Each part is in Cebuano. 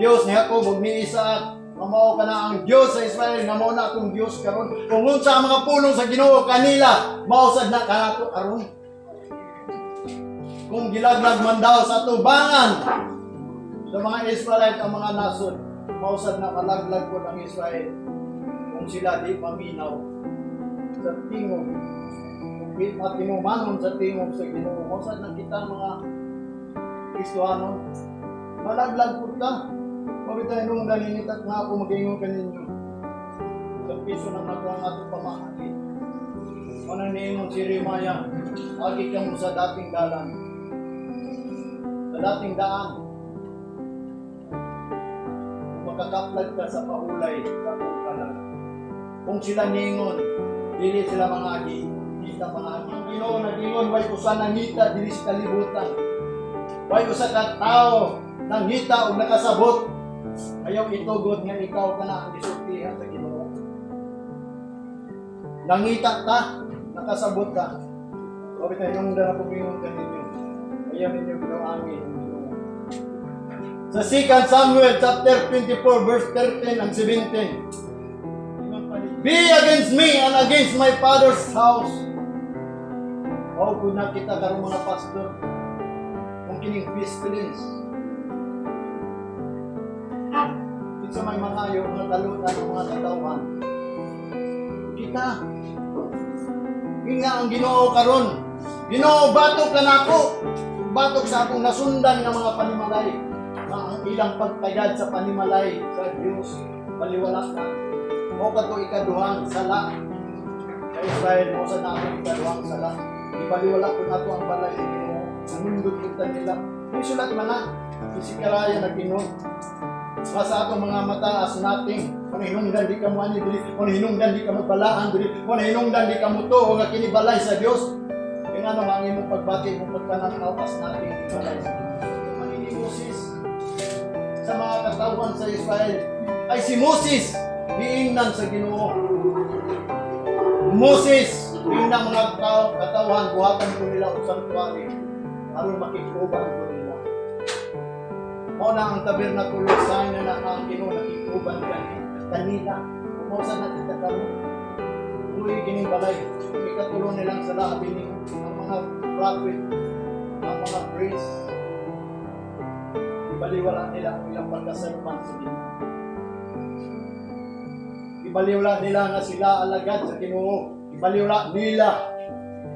Dios ni Jacob ug ni Isaac, nga mao kana ang Dios sa Israel, nga mao na akong Dios karon. Kung unsa ang mga pulong sa Ginoo kanila, mao sad na kanato karon. Kung gilaglag man daw sa tubangan sa mga Israelite ang mga nasod, mao sad na malaglag po ang Israel kung sila di paminaw sa tingog, kung di matinumanon sa tingog sa Ginoo. Mao sad na kita mga Kristohanon, malaglag po ta. Mabitay nung ganinitat nga ako mag-ingon kaninyo. Sa piso ng nato ang atong pamaagi. Manang niingon si Jeremiah, "Agi ka mo sa dating dalan. Sa dating daan. Kung makakaplag ka sa pahulay sa akong kalag." Kung sila niingon, dili sila mangagi, di ta mangagi. Ang Ginoo nag-ingon, way usa nangita diri sa kalibutan. Way usa ka tao nangita og nakasabot. Ayaw itugot nga ikaw kana ang gisultihan sa Ginoo. Nangita ta, nakasabot ka. Bakit tayo nung dara pumingon ka ninyo? Ayaw ninyo ginawangi ang Ginoo. Sa 2 Samuel chapter 24 verse 13 and 17. "Be against me and against my father's house." O kung nakita karon, mga pastor, kung kining pestilence, kinsa may mangayo nga talunan ng mga katawhan? Kita. Inga ang Ginoo karon, "Ginoo, batok ka nako. Batok sa akong nasundan nga mga panimalay." Nga ang ilang pagtagad sa panimalay sa Dios baliwala na. Mao kato ikaduhang sala sa Israel, mao sa nato ikaduhang sala. Ibaliwala ko nato ang balay sa Ginoo. Nanundot kita nila. May sulat man na. Si Zechariah nag-ingon. Nga sa atong mga mata as nothing. Kung hinungdan di ka mo ani diri, kung hinungdan di ka magbalaan diri, kung hinungdan di ka mo tuo nga kini balay sa Dios. Kaya nga naman ang imong pagbati, imong pagpananaw as nothing balay sa Dios. Mani ni Moses sa mga katawhan sa Israel ay si Moses giingnan sa Ginoo. "Moses, ingnan mga tao, katawhan, buhatan ko nila og sanctuary aron makikuban ko nila." Mao na ang tabernakulo, sign na na ang Ginoo nakikuban kanila. Mao sa nakita karon. Tuloy kining balay. Ikatulo nilang sala abi ni ang mga prophet, ang mga priest. Ibaliwala nila ang ilang pagkaservant sa Ginoo. Ibaliwala nila nga sila alagad sa Ginoo. Ibaliwala nila.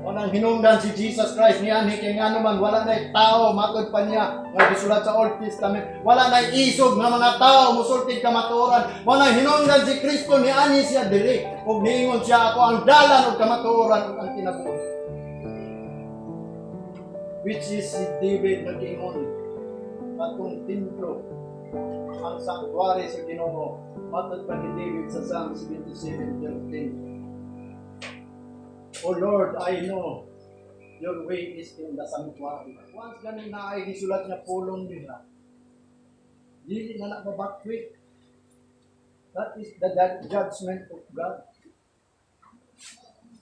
Unang hinungdan si Jesus Christ nianhi kay ngano man wala na tao, matod pa niya nga gisulat sa Old Testament, wala na isog nga mga tao musulti kamatuoran. Wala hinungdan si Kristo, nianhi siya diri ug niingon siya, "Ako ang dalan ug kamatuoran ug ang kinabuhi," which is si David nag-ingon atong templo ang sanctuary sa Ginoo, matod pa ni David sa Psalm 77:13, "O Lord, I know your way is in the sanctuary." Once ganin na ay gisulat nga pulong nila, dili na na mabakwit. That is the judgment of God.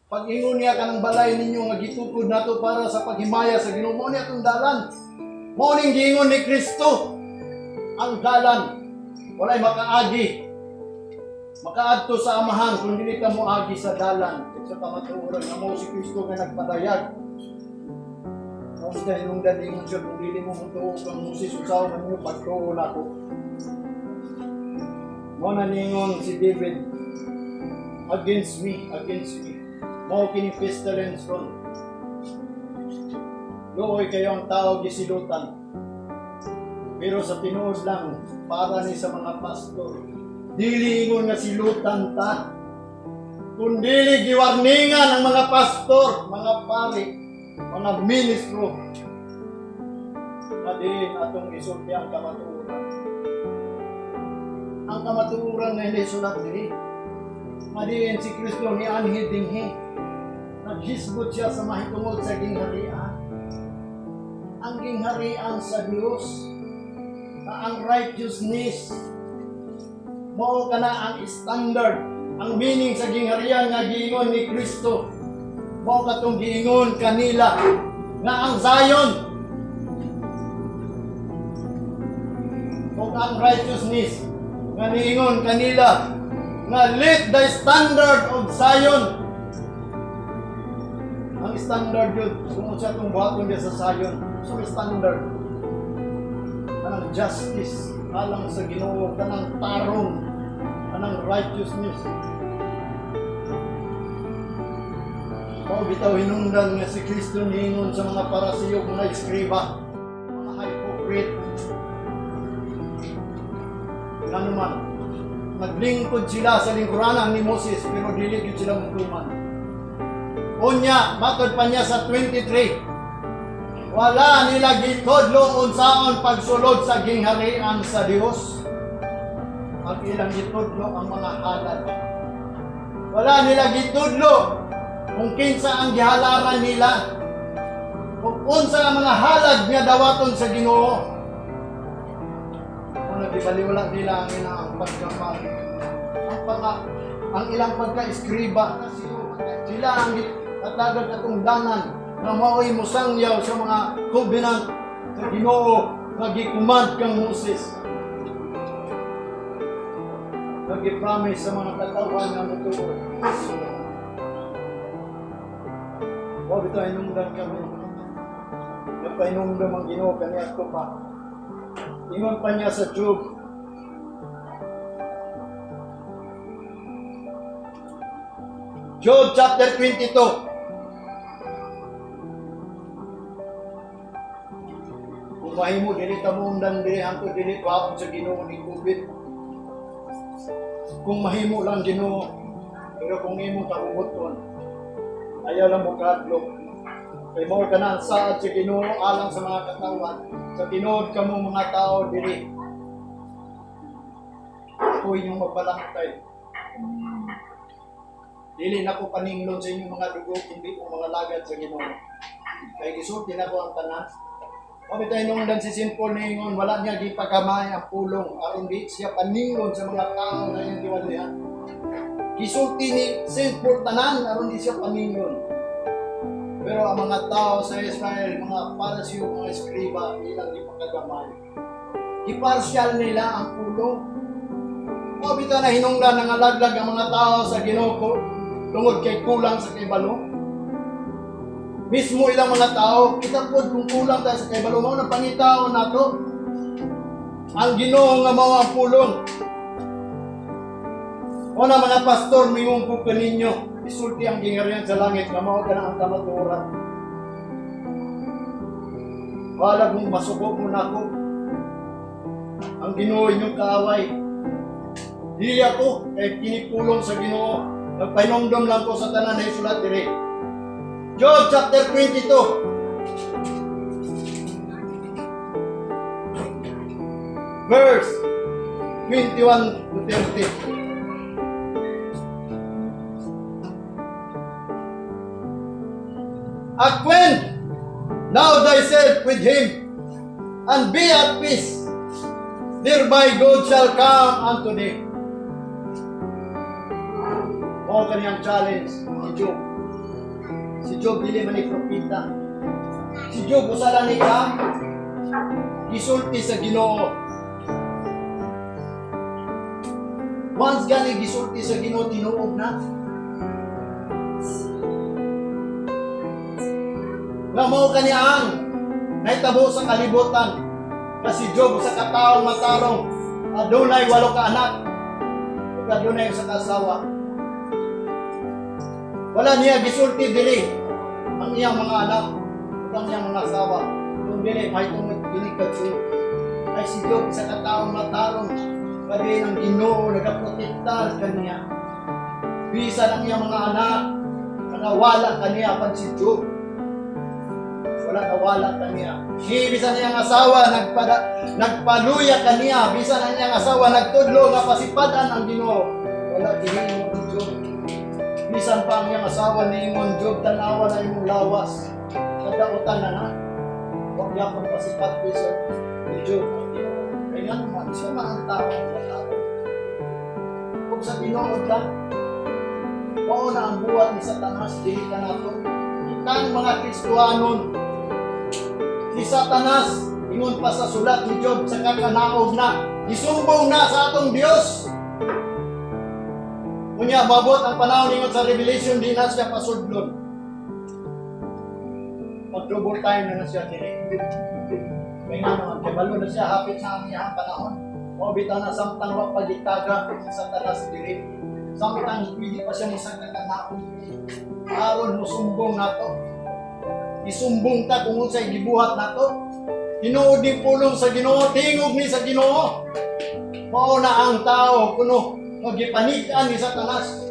Pag ingon niya kanang balay ninyo nga gitukod nato para sa paghimaya sa Ginoo, mao ni atong dalan. Mao ning giingon ni Kristo ang dalan. Walay makaagi makaadto sa Amahan kung dili ka moagi sa dalan ug sa kamatuoran nga mao si Kristo nga nagpadayag. Mao sa hinungdan ingon siya, "Kung dili mo mutuo kang Moses, usaw man ninyo pagtuo nako." Mao na ningon si David, "Against me, against me." Mao kini pestilence ron. Luoy kayo ang tao gisilutan. Pero sa tinuod lang, para ni sa mga pastor, dili ingon nga silutan ta, kun dili giwarningan ang mga pastor, mga pari, mga ministro, na diin atong isulti ang kamatuoran. Ang kamatuoran nga hindi sulat diri. Nga diin si Kristo ni anhi dinhi. Naghisgot siya sa mahitungod sa gingharian. Ang gingharian sa Dios na ang righteousness mao kana ang standard, ang meaning sa gingharian nga giingon ni Kristo, mao katong giingon kanila nga ang Zion. Ug ang righteousness nga niingon kanila nga let the standard of Zion, ang standard yun kung sa itong buhaton diya sa Zion. So standard kanang justice alang sa Ginoo, kanang tarong, kanang righteousness. Mao bitaw hinungdan nga si Kristo niingon sa mga Parasiyo, mga eskriba, mga hypocrite. Ngano man naglingkod sila sa lingkuranan ni Moses, pero dili gyud sila mutuman. Unya, matod pa niya sa 23, wala nila gitudlo unsaon pagsulod sa gingharian sa Dios. Ang ilang gitudlo ang mga halad. Wala nila gitudlo kung kinsa ang gihalaran nila, kung unsa ang mga halad nga dawaton sa Ginoo. Kung nagibaliwala nila ang ilang pagkapari, ang ilang pagka-eskriba, sila ang katagad katungdanan nga mao'y mosangyaw sa mga covenant sa Ginoo nga gikumand kang Moses, nga gi-promise sa mga katawhan nga motuo. Wa bitaw hinungdan kami. Nagpahinungdan ang Ginoo kaniadto pa. Ingon pa niya sa Job, Job chapter 22. Kung mahimo dili ta moundang diri hangtod dili paon sa Ginoo ni COVID. Kung mahimo lang Ginoo, pero kung imong kabubuton, ayaw lang mo kadlok. Kay mao ka na ang saad sa Ginoo alang sa mga katawan. Sa tinuod kamo mga tao diri, ako inyong magbalangtay. Dili na ko paninglon sa inyong mga dugo, kundi kong mga lagad sa Ginoo. Kay gisulti na ko ang tanan. Mao bitay nungdan si Simple ningon, wala niya gipagamay ang pulong aron di siya paninglon sa mga tao na iyang giwalihan. Gisulti ni Simple tanan aron di siya paninglon. Pero ang mga tao sa Israel, mga Parasiyo, mga eskriba, ilang gipakagamay. Giparsyal nila ang pulong. Mao bitaw na hinungdan nga laglag ang mga tao sa Ginoo tungod kay kulang sa kaibalo. Mismo ilang mga tao, kita pod kung kulang tayo sa kaibalo, mao na pangitaon nato ang Ginoo nga mao ang pulong. Mao na mga pastor, mingon ko kaninyo, isulti ang gingharian sa langit nga mao kana ang kamatuoran. Wala kung masuko mo nako ang Ginoo inyong kaaway. Dili ako kay kinipulong sa Ginoo, nagpahinumdom lang ko sa tanan na isulat diri. Job chapter 22. Verse 21 to 30. Acquaint now thyself with him, and be at peace. Thereby God shall come unto thee. Mao kaniyang challenge ni Job. Si Job dili man ni propeta. Si Job usa lang ni ka gisulti sa Ginoo. Once gani gisulti sa Ginoo, tinuod na. Nga mao kani ang nahitabo sa kalibutan. Kasi Job usa ka tawo matarong, adunay 8 ka anak, ug adunay usa ka asawa. Wala niya gisulti diri ang iyang mga anak ug ang iyang mga asawa. Kung dili mahitungod dili kadto. Ay si Job isa ka tawo matarong, kadi ang Ginoo nagaprotektar kaniya. Bisan ang iyang mga anak nangawala kaniya pan si Job. Wala nawala kaniya. Bisan ang iyang asawa nagpaluya kaniya, bisan ang iyang asawa nagtudlo nga pasipadan ang Ginoo. Wala gihimo ni Job. Bisan pa ang iyang asawa niingon, Job, tan-awa na imong lawas. Kadautan na na. Huwag niya pang pasipat bisan ni Job ang Ginoo. Kaya nga naman, siya man ang tao ang matao. Kung sa tinuod lang, mao na ang buhat ni Satanas, dili ka nato. Kitang mga Kristohanon, si Satanas, ingon pa sa sulat ni Job sa kakanaog na, Isumbong na sa atong Dios. Unya, moabot ang panahon, ingon sa Revelation, di na siya pasudlon. Pag double time na na siya dili. Kaya nga naman, kay balo na siya, hapit na ang iyang panahon. O bitaw na samtang wa pagitaga sa Satanas dili. Samtang pwede pa siya musagka kanaon. Aron musumbong nato. Isumbong ta kung unsay gibuhat nato. Tinuod ni pulong sa Ginoo, tingog ni sa Ginoo. Mao na ang tao kuno magipanig-an ni Satanas.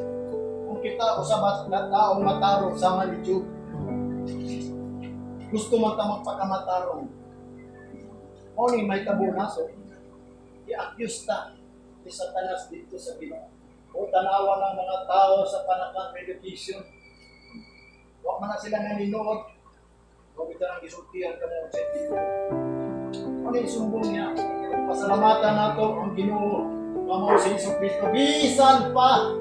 Kung kita usab na taong matarong sama ni Job. Gusto man ta magpakamatarong. Mao ni may tabo na so. I-accuse ta ni Satanas dito sa Ginoo. O tanawa ng mga tao sa Panacan relocation. Wa man na sila naninuod. O bitaw nang gisultihan kamo sa dito. Ano yung sumbong niya? Pasalamatan nato ang Ginoo nga mao si Hesus Kristo. Bisan pa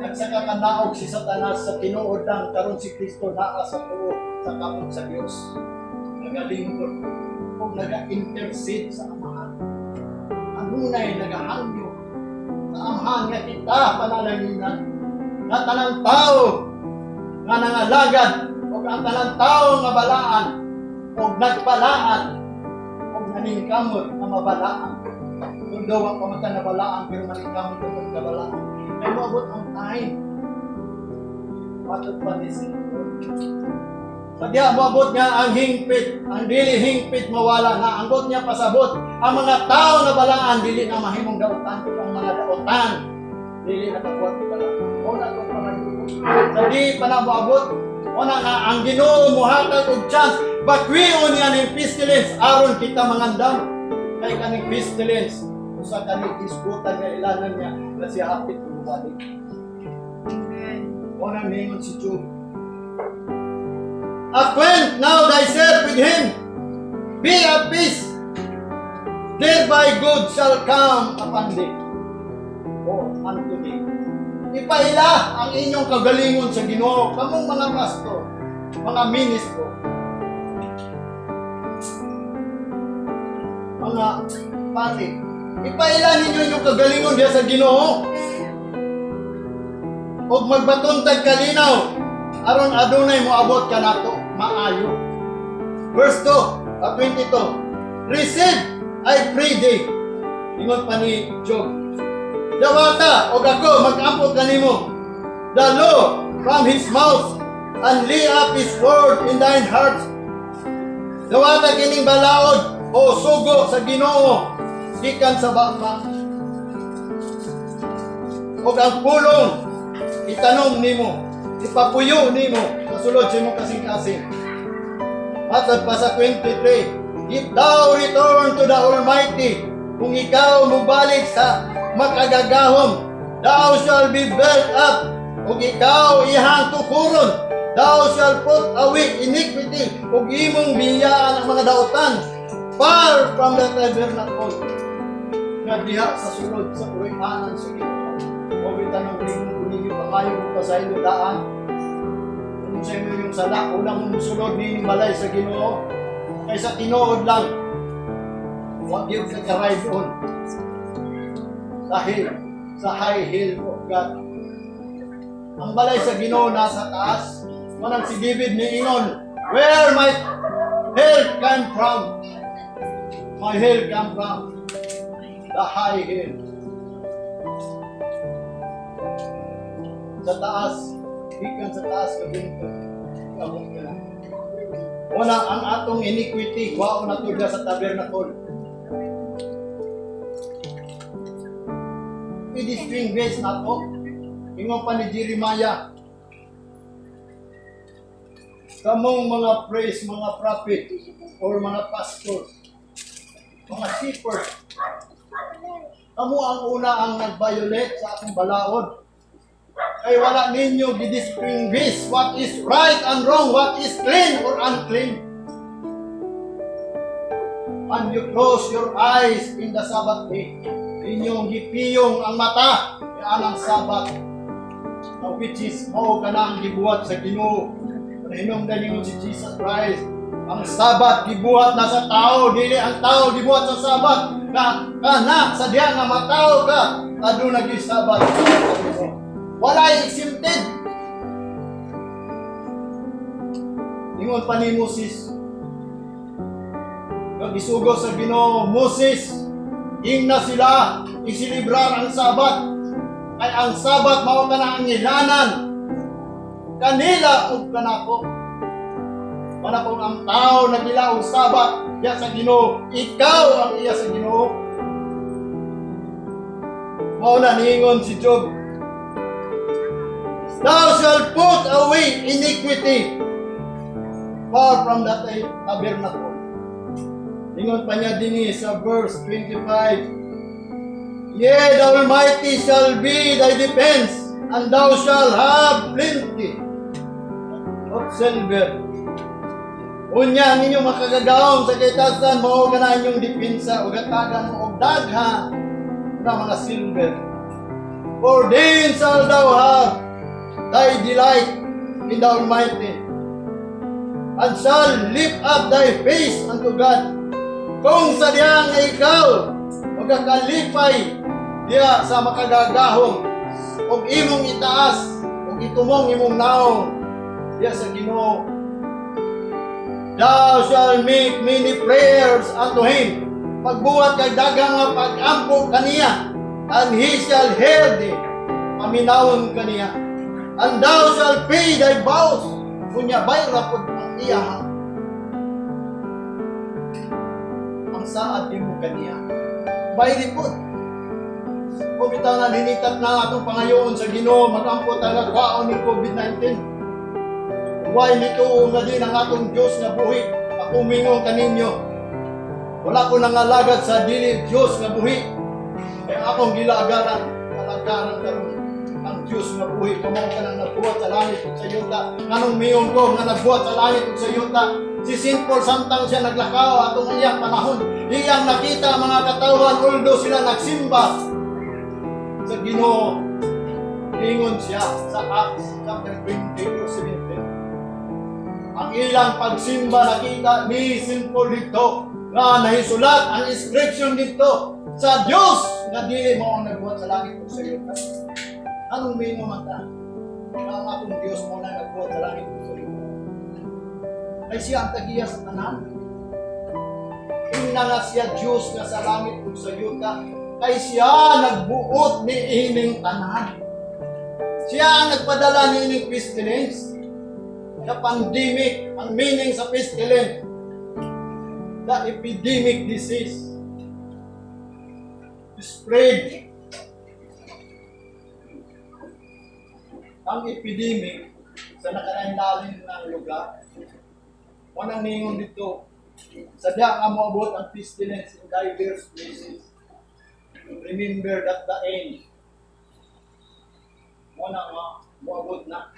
nagsaka kanaog si Satanas, sa tinuod lang karon si Kristo naa sa tuo sa kamot sa Dios. Nagalingkod o naga-intercede sa Amahan. Anunay nagahangyo sa Amahan nga kita panalanginan nga tanang tao nga nangalagad o ang tanang tao nga balaan o nagbalaan o naningkamot nga mabalaan. Kung daw ang pamata na balaan pero maningkamot ka pagkabalaan ay moabot ang time. Matod pa ni sa diha moabot nga ang hingpit, ang dili hingpit mawala na. Ang niya pasabot, ang mga tao na balaan dili na mahimong dautan ug ang mga dautan dili na kabuhat balaan. O na itong pangayo. Sa di pa na moabot, o na nga ang Ginoo mohatag og chance, bakwion niya ning pestilence aron kita mangandam. Kay kaning pestilence, usa kani hisgutan nga ilanan niya na siya hapit mubalik. O nang ningon si Job, "Acquaint now thyself with him. Be at peace. Thereby good shall come upon thee." O unto thee. Ipaila ang inyong kagalingon sa Ginoo, kamong mga pastor, mga ministro, mga pati. Ipaila ninyo inyong kagalingon diya sa Ginoo. Og magbaton tag kalinaw aron adunay moabot kanato maayo. Verse 2, 22. "Receive, I pray thee." Ingon pa ni Job. "Dawata og ako mag-ampo kanimo the law from his mouth and lay up his word in thine heart." Dawata kining balaod o sugo sa Ginoo gikan sa baba. Og ang pulong itanom nimo, ipapuyo nimo sa sulod sa imong kasing-kasing. Matod pa sa 23, "If thou return to the Almighty," kung ikaw mubalik sa makagagahom, "thou shall be built up, ug ikaw iyang tukuron. Thou shall put away iniquity, ug imong biyaan ang mga dautan, far from the tabernacle." Nga diha sa sulod sa puloy-anan sa Ginoo. O tanong ninyo kung ninyo pangayo mo pasaylo daan. Kung sa inyo yung sala, unang mo musulod nining balay sa Ginoo. Kay sa tinuod lang, wa gyud ka karay doon. Dahil sa high hill of God. Ang balay sa Ginoo nasa taas. Manang si David niingon, "Where my help come from?" My help come from the high hill. Sa taas, gikan sa taas nga bungtod. Abot ka na. Una, ang atong iniquity, kwaon na to sa tabernacle. I-distinguish na to. Ingon pa ni Jeremiah, kamong mga priest, mga prophet, or mga pastor, mga shepherd, kamo ang una ang nag-violate sa akong balaod. Kay wala ninyo gidistinguish what is right and wrong, what is clean or unclean. And you close your eyes in the Sabbath day. Inyong gipiyong ang mata, yan ang Sabbath. Now, which is mao kana ang gibuhat sa Ginoo. Hinumdan ninyo si Jesus Christ. Ang Sabbath gibuhat na sa tao, dili ang tao gibuhat sa Sabbath. Nga kana sa diha nga matawo ka, aduna gyud Sabat. Walay exempted. Ingon pa ni Moses, nga gisugo sa Ginoo, "Moses, ingna sila isilibrar ang Sabat. Kay ang Sabat mao kana ang ngilanan kanila ug kanako." Wala kung ang tao nagila og Sabat diya sa Ginoo, ikaw ang iya sa Ginoo. Mao na niingon si Job, "Thou shalt put away iniquity far from that tabernacle." Ingon pa niya dinhi sa verse 25, "Yea, the Almighty shall be thy defense, and thou shalt have plenty of silver." Unya ang inyong makagagahom sa kahitasan, mao kana inyong depensa, ug hatagan mo og daghan nga mga silver. "For then shalt thou have thy delight in the Almighty, and shall lift up thy face unto God." Kung sa diha nga ikaw magkakalipay diha sa makagagahom ug imong itaas ug itumong imong naong diha sa Ginoo. "Thou shalt make many prayers unto him." Pagbuhat kag daghang nga pag-ampo kaniya, "and he shall hear thee." Paminawon kaniya. "And thou shalt pay thy vows." Kunya bayra pud ang iya ang saad nimo kaniya. Bayri pud. O bitaw na linitat na atong pangayoon sa Ginoo, magampo ta nga kwaon ni COVID-19. Why nituo nga din ang atong Diyos nga buhi? Ako mingon kaninyo. Wala ko nangalagad sa dili Diyos nga buhi. Kaya akong gilagaran, alagaran karon ang Diyos nga buhi. Kamo ka nang nagbuhat sa langit ug sa yuta. Nganong miyon ko nga nagbuhat sa langit ug sa yuta? Si St. Paul, samtang siya naglakaw atong iyang panahon, iyang nakita ang mga katawhan, although sila nagsimba sa Ginoo, ingon siya sa Acts chapter 20 verse 17. Ang ilang pagsimba, nakita ni St. Paul dito nga nahisulat ang inscription dito sa Diyos nga dili mo ang nagbuhat sa langit ug sa yuta. Anong may man ta? Nga ang atong Diyos mo na nagbuhat sa langit ug sa yuta. Ay siya ang tagiya sa tanan. Ingna nga siya Diyos nga sa langit ug sa yuta. Kay siya nagbuot ni ining tanan. Siya ang nagpadala ni ining pestilence. The pandemic, ang meaning sa pestilence, the epidemic disease, spread. Ang epidemic sa nakalain-lain ng lugar. Walang ningon dito. Sadya nga moabot ang pestilence in diverse places. Remember that the end. Wala nga moabot na.